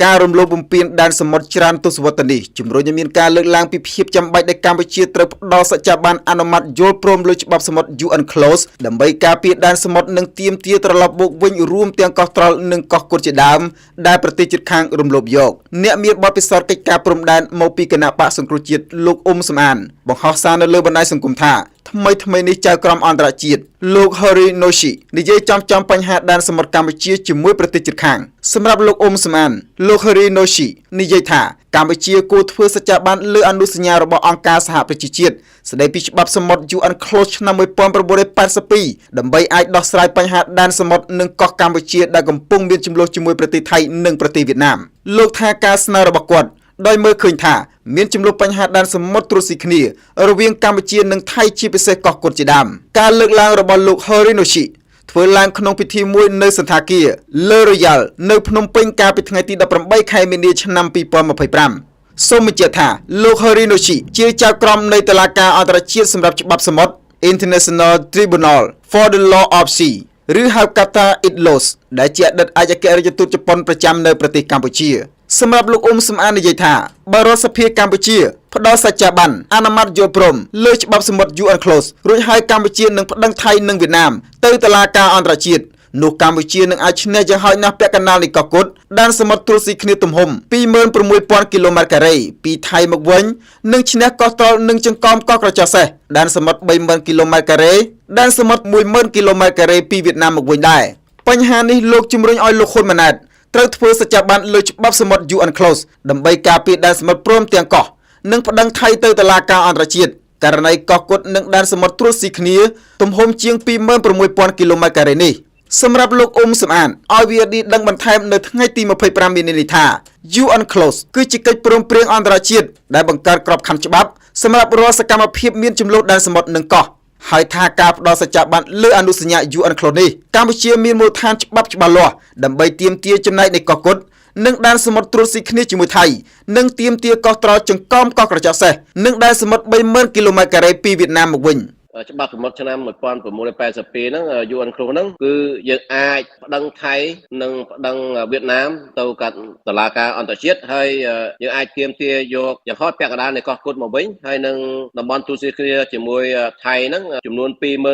ការរំលោភបំពានដែនសមុទ្រច្រើនទសវត្សរ៍នេះជំរុញឲ្យមានការលើកឡើងពីភាពចាំបាច់ដែលកម្ពុជាត្រូវផ្ដល់សច្ចាប័នអនុម័តយល់ព្រមលើច្បាប់សមុទ្រ UNCLOS ដើម្បីការពារដែនសមុទ្រនិងទាមទារត្រឡប់មកវិញរួមទាំងកោះត្រល់និងកោះគត់ជាដើមដែលប្រទេសជិតខាងរំលោភយកអ្នកមានបទពិសោធន៍កិច្ចការព្រំដែនមកពីគណបក្សសង្គ្រោះជាតិលោកអ៊ុំសំអានបង្ហោះសារនៅលើបណ្ដាញសង្គមថាថ្មីថ្មីនេះចៅក្រមអន្តរជាតិលោក Hori Noshi និយាយចំចំបញ្ហាដែនសមុទ្រកម្ពុជាជាមួយប្រទេសជិតខាងសម្រាប់លោកអ៊ុំសំអានលោក Hori Noshi និយាយថាកម្ពុជាគួរធ្វើសច្ចាប័នលើអនុសញ្ញារបស់អង្គការសហប្រជាជាតិស្តីពីច្បាប់សមុទ្រ UNCLOS ឆ្នាំ1982ដើម្បីអាចដោះស្រាយបញ្ហាដែនសមុទ្រនិងកោះកម្ពុជាដែលកំពុងមានជម្លោះជាមួយប្រទេសថៃនិងប្រទេសវៀតណាមលោកថាការស្នើរបស់គាត់ដោយមើលឃើញថាមានចំនួនបញ្ហាដែនសមុទ្រត្រួតស៊ីគ្នារវាងកម្ពុជានិងថៃជាពិសេសកោះគត់ជាដើមការលើកឡើងរបស់លោក Horinoshi ធ្វើឡើងក្នុងពិធីមួយនៅសន្តាគារ Le Royal នៅភ្នំពេញកាលពីថ្ងៃទី18ខែមីនាឆ្នាំ2025សូមបញ្ជាក់ថាលោក Horinoshi ជាចៅក្រមនៃតុលាការអន្តរជាតិសម្រាប់ច្បាប់សមុទ្រ International Tribunal for the Law of Sea ឬហៅកាត់ថា ITLOS ដែលជាអតីតឯកអគ្គរដ្ឋទូតជប៉ុនប្រចាំនៅប្រទេសកម្ពុជាសម្រាប់លោកអ៊ុំសំអាននិយាយថាបើរដ្ឋសភាកម្ពុជាផ្ដល់សច្ចាប័នអនុម័តយល់ព្រមលើច្បាប់សមុទ្រ UNCLOS រួចហើយកម្ពុជានឹងប្តឹងថៃនិងវៀតណាមទៅតុលាការអន្តរជាតិនោះកម្ពុជានឹងអាចឈ្នះយ៉ាងហោចណាស់ពាក់កណ្ដាលនៃកោះគត់ដែនសមុទ្រត្រួតស៊ីគ្នាទំហំ26,000គីឡូម៉ែត្រការ៉េពីថៃមកវិញនិងឈ្នះកោះត្រល់និងចង្កោមកោះក្រចកសេះដែនសមុទ្រ30,000គីឡូម៉ែត្រការ៉េដែនសមុទ្រ10,000គីឡូម៉ែត្រការ៉េពីវៀតណាមមកវិញដែរបញ្ហានេះលោកជំរុញឲ្យលោកហ៊ុនម៉ាណែតត្រូវធ្វើសច្ចាប័នលើច្បាប់សមុទ្រ UNCLOS ដើម្បីការពារដែនសមុទ្រព្រមទាំងកោះនិងប្តឹងថៃទៅតុលាការអន្តរជាតិករណីកោះគត់និងដែនសមុទ្រត្រួតស៊ីគ្នាទំហំជាង26,000គីឡូម៉ែត្រការ៉េនេះសម្រាប់លោកអ៊ុំសំអានឲ្យ VRD ដឹងបន្ថែមនៅថ្ងៃទី25មីនានេះថា UNCLOS គឺជាកិច្ចព្រមព្រៀងអន្តរជាតិដែលបង្កើតក្របខ័ណ្ឌច្បាប់សម្រាប់រាល់សកម្មភាពមានចំនួនដែនសមុទ្រនិងកោះហើយថាការផ្ដល់សច្ចាប័នលើអនុសញ្ញា UNCLOS នេះកម្ពុជាមានមូលដ្ឋានច្បាប់ច្បាស់លាស់ដើម្បីទាមទារចំណែកនៃកោះគត់និងដែនសមុទ្រត្រួតស៊ីគ្នាជាមួយថៃនិងទាមទារកោះត្រល់ចង្កោមកោះក្រចកសេះនិងដែនសមុទ្រ30,000គីឡូម៉ែត្រការ៉េពីវៀតណាមមកវិញ ច្បាប់សមុទ្រឆ្នាំ1982ហ្នឹង UNCLOS ហ្នឹងគឺយើងអាចប្តឹងថៃនិងប្តឹងវៀតណាមទៅកាត់តុលាការអន្តរជាតិហើយយើងអាចទាមទារយកយ៉ាងហោចពាក់កណ្ដាលនៃកោះគត់មកវិញហើយនឹងតំបន់ទូស៊ីគ្នាជាមួយថៃហ្នឹងចំនួន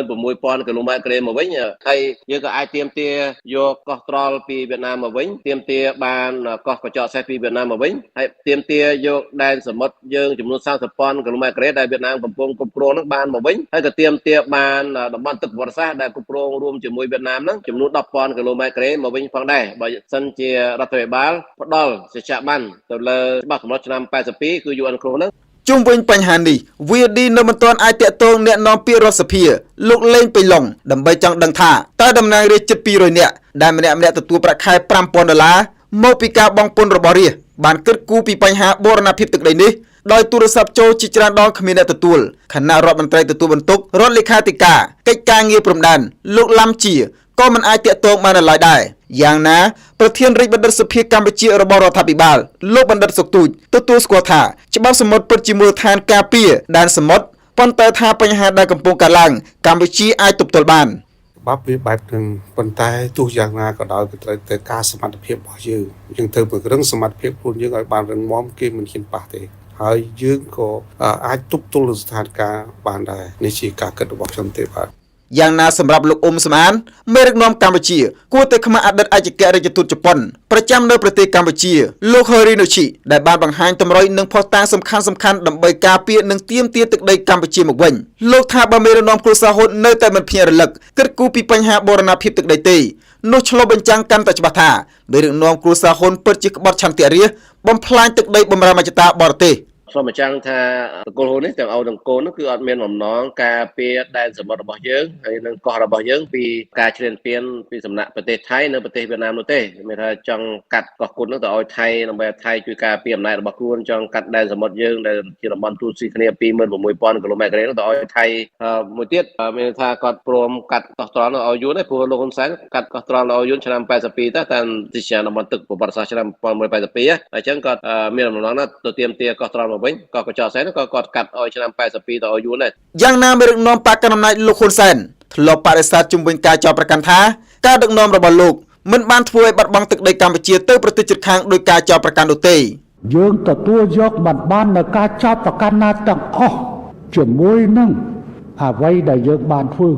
26,000គីឡូម៉ែត្រក្រេមកវិញហើយយើងក៏អាចទាមទារយកកោះត្រល់ពីវៀតណាមមកវិញទាមទារបានកោះកញ្ចក់សេះពីវៀតណាមមកវិញហើយទាមទារយកដែនសមុទ្រយើងចំនួន30,000គីឡូម៉ែត្រក្រេដែលវៀតណាមកំពុងគ្រប់គ្រងហ្នឹងបានមកវិញហើយក៏ទាមទារបានតំបន់ទឹកប្រវត្តិសាស្ត្រដែលគ្រប់គ្រងរួមជាមួយវៀតណាមហ្នឹងចំនួន10,000គីឡូម៉ែត្រក្រេមកវិញផងដែរបើសិនជារដ្ឋាភិបាលផ្ដល់សច្ចាប័នទៅលើច្បាប់កំណត់ឆ្នាំ82គឺ UNCLOS ហ្នឹង ជុំវិញបញ្ហានេះ VD នៅមិនទាន់អាចតាក់ទងអ្នកនាំពាក្យរដ្ឋសភាលោកលេងពេញឡុងដើម្បីចង់ដឹងថាតើតំណាងរាស្ត្រជិត200នាក់ដែលម្នាក់ម្នាក់ទទួលប្រាក់ខែ5000ដុល្លារមកពីការបង់ពន្ធរបស់រាស្ត្របានគិតគូរពីបញ្ហាបូរណភាពទឹកដីនេះដោយទូរស័ព្ទចូលជាច្រើនដងគ្មានអ្នកទទួលខណៈរដ្ឋមន្ត្រីទទួលបន្ទុករដ្ឋលេខាធិការកិច្ចការងារព្រំដែនលោកឡាំជាក៏មិនអាចតាក់ទងបាននៅឡើយដែរយ៉ាងណាប្រធានរាជបណ្ឌិតសភាកម្ពុជារបស់រដ្ឋាភិបាលលោកបណ្ឌិតសុកទូចទទួលស្គាល់ថាច្បាប់សមុទ្រពិតជាមូលដ្ឋានការពារដែនសមុទ្រប៉ុន្តែថាបញ្ហាដែលកំពុងកើតឡើងកម្ពុជាអាចទប់ទល់បាន ច្បាប់វាបែបហ្នឹងប៉ុន្តែទោះយ៉ាងណាក៏ដោយក៏ត្រូវតែការសមត្ថភាពរបស់យើងយើងត្រូវពង្រឹងសមត្ថភាពខ្លួនយើងឲ្យបានរឹងមាំគេមិនហ៊ានប៉ះទេហើយយើងក៏អាចទប់ទល់នឹងស្ថានភាពបានដែរនេះជាការគិតរបស់ខ្ញុំទេបាទ យ៉ាងណាសម្រាប់លោកអ៊ុំសំអានមេដឹកនាំកម្ពុជាគួរតែខ្មាស់អតីតឯកអគ្គរដ្ឋទូតជប៉ុនប្រចាំនៅប្រទេសកម្ពុជាលោក Hori Nochi ដែលបានបង្ហាញតម្រុយនិងភស្តុតាងសំខាន់សំខាន់ដើម្បីការពារនិងទាមទារទឹកដីកម្ពុជាមកវិញលោកថាបើមេដឹកនាំគ្រួសារហ៊ុននៅតែមិនភ្ញាក់រលឹកគិតគូរពីបញ្ហាបូរណភាពទឹកដីទេនោះឆ្លុះបញ្ចាំងកាន់តែច្បាស់ថាមេដឹកនាំគ្រួសារហ៊ុនពិតជាក្បត់ឆន្ទៈរាស្ត្របំផ្លាញទឹកដីបំរើមជ្ឈតាបរទេស ឆ្លុះបញ្ចាំងថាត្រកូលហ៊ុននេះទាំងឪទាំងកូននោះគឺអត់មានបំណងការពារដែនសមុទ្ររបស់យើងហើយនិងកោះរបស់យើងពីការឈ្លានពានពីសំណាក់ប្រទេសថៃនិងប្រទេសវៀតណាមនោះទេមានថាចង់កាត់កោះគុណនោះទៅឲ្យថៃដើម្បីឲ្យថៃជួយការពារអំណាចរបស់ខ្លួនចង់កាត់ដែនសមុទ្រយើងដែលជាតំបន់ទូស៊ីគ្នា26,000គីឡូម៉ែត្រការ៉េនោះទៅឲ្យថៃមួយទៀតមានថាគាត់ព្រមកាត់កោះត្រល់នោះឲ្យយួនទេព្រោះលោកហ៊ុនសែនកាត់កោះត្រល់ឲ្យយួនឆ្នាំ82ទៅតាមទីជាតំបន់ទឹកប្រវត្តិសាស្ត្រឆ្នាំ1982អញ្ចឹងគាត់មានបំណងណាស់ទៅទាមទារកោះត្រល់មកវិញកោះកញ្ចក់សែនក៏គាត់កាត់ឲ្យឆ្នាំ82ទៅឲ្យយួនដែរ យ៉ាងណាមេដឹកនាំបក្សកណ្ដាលអំណាចលោកហ៊ុនសែនធ្លាប់បដិសេធជំវិញការចោទប្រកាន់ថាការដឹកនាំរបស់លោក មិនបានធ្វើឲ្យបាត់បង់ទឹកដីកម្ពុជាទៅប្រទេសជិតខាងដោយការចោទប្រកាន់នោះទេ។ យើងទទួលយកមិនបាននៅការចោទប្រកាន់ណាទាំងអស់ ជាមួយនឹងអ្វីដែលយើងបានធ្វើ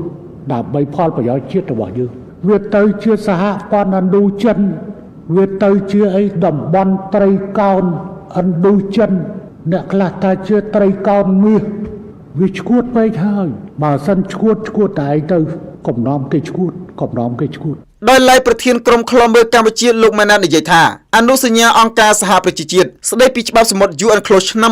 ដើម្បីផលប្រយោជន៍ជាតិរបស់យើង វាទៅជាសហព័ន្ធឥណ្ឌូចិន វាទៅជាអីតំបន់ត្រីកោណឥណ្ឌូចិន អ្នកខ្លះថាជាត្រីកោណមាស វាឈួតពេកហើយ។ បើសិនឈួត ឈួតតែឯងទៅ កំណំគេឈួត កំណំគេឈួត។ ដោយឡែកប្រធានក្រុមឃ្លាំមើលកម្ពុជាលោកម៉ាណាតនិយាយថា អនុសញ្ញាអង្គការសហប្រជាជាតិស្ដីពីច្បាប់សមុទ្រ UN Close ឆ្នាំ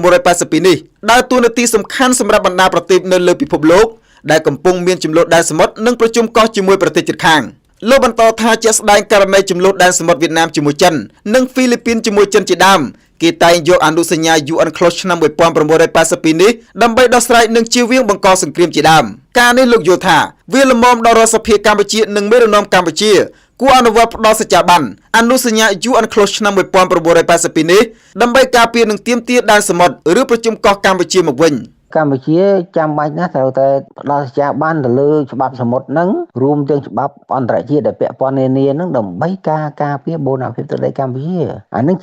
1982នេះ ដើរតួនាទីសំខាន់សម្រាប់បណ្ដាប្រទេសនៅលើពិភពលោកដែលកំពុងមានចំនួនដែនសមុទ្រនិងប្រជុំកោះជាមួយប្រទេសជិតខាង។ លោកបន្តថា ជាក់ស្ដែងករណីចំនួនដែនសមុទ្រវៀតណាមជាមួយចិន និងហ្វីលីពីនជាមួយចិនជាដើម គេតែងយកអនុសញ្ញា UN Close ឆ្នាំ1982នេះដើម្បីដោះស្រាយនិងជៀសវាងបង្កសង្គ្រាមជាដើម។ ការនេះលោកយល់ថាវាល្មមដល់រដ្ឋសភាកម្ពុជានិងមេដឹកនាំកម្ពុជាគួរអនុវត្តផ្ដល់សច្ចាប័នអនុសញ្ញា UN Close ឆ្នាំ1982នេះ ដើម្បីការពារនិងទាមទារដែនសមុទ្រឬប្រជុំកោះកម្ពុជាមកវិញ។ កម្ពុជាចាំបាច់ណាស់ត្រូវតែផ្ដល់សច្ចាប័នទៅលើច្បាប់សមុទ្រហ្នឹង រួមទាំងច្បាប់អន្តរជាតិដែលពាក់ព័ន្ធនានាហ្នឹង ដើម្បីការការពារបូរណភាពទឹកដីកម្ពុជា។ អាហ្នឹង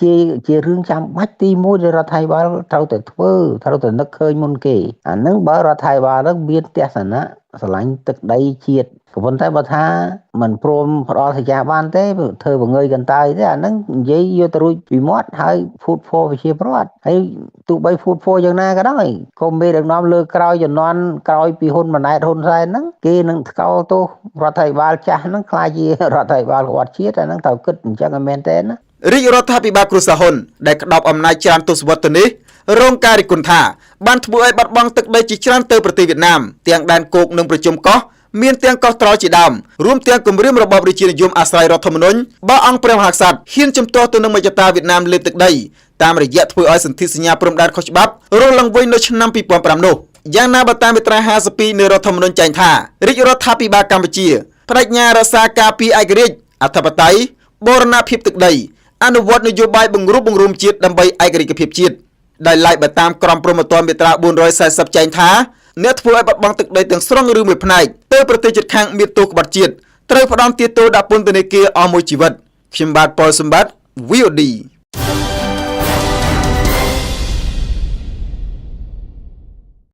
ជារឿងចាំបាច់ទី1ដែលរដ្ឋាភិបាលត្រូវតែធ្វើ ត្រូវតែនឹកឃើញមុនគេ។ អាហ្នឹងបើរដ្ឋាភិបាលហ្នឹងមានទស្សនៈស្រឡាញ់ទឹកដីជាតិ ក៏ប៉ុន្តែបើថាមិនព្រមផ្ដល់សច្ចាប័នទេ ធ្វើបង្ងើយកន្តើយទេ អាហ្នឹងនិយាយយកទៅរួចពីមាត់ហើយ ភូតភរប្រជាពលរដ្ឋហើយ។ ទោះបីភូតភរយ៉ាងណាក៏ដោយ ក៏មេដឹកនាំលើក្រោយជំនាន់ក្រោយពីហ៊ុនម៉ាណែតហ៊ុនសែនហ្នឹង គេនឹងថ្កោលទោសរដ្ឋាភិបាលចាស់ហ្នឹង ខ្លាចជារដ្ឋាភិបាលក្បត់ជាតិ។ អាហ្នឹងត្រូវគិតអញ្ចឹងឲ្យមែនទេណា។ រាជរដ្ឋាភិបាលគ្រួសារហ៊ុនដែលក្តោបអំណាចច្រើនទសវត្សរ៍ទៅនេះ រងការរិះគន់ថាបានធ្វើឲ្យបាត់បង់ទឹកដីជាច្រើនទៅប្រទេសវៀតណាម ទាំងដែនគោកនិងប្រជុំកោះ មានទាំងកោះត្រល់ជាដើម រួមទាំងគម្រាមរបបរាជានិយមអាស្រ័យរដ្ឋធម្មនុញ្ញ បើអង្គព្រះមហាក្សត្រហ៊ានជំទាស់ទៅនឹងមជ្ឈតាវៀតណាមលេបទឹកដី តាមរយៈធ្វើឲ្យសន្ធិសញ្ញាព្រំដែនខុសច្បាប់រស់ឡើងវិញនៅឆ្នាំ2005នោះ។ យ៉ាងណាបើតាមមាត្រា52នៃរដ្ឋធម្មនុញ្ញចែងថា រាជរដ្ឋាភិបាលកម្ពុជាបដិញ្ញារក្សាការពារឯករាជ្យ អធិបតេយ្យ បូរណភាពទឹកដី អនុវត្តនយោបាយបង្រួបបង្រួមជាតិដើម្បីឯករាជ្យភាពជាតិ។ ដោយឡែកបើតាមក្រមព្រហ្មទណ្ឌមាត្រា440ចែងថា អ្នកធ្វើឲ្យបាត់បង់ទឹកដីទាំងស្រុងឬមួយផ្នែកទៅប្រទេសជិតខាងមានទោសក្បត់ជាតិ ត្រូវផ្ដន្ទាទោសដាក់ពន្ធនាគារអស់មួយជីវិត។ ខ្ញុំបាទប៉ុលសម្បត្តិ VOD។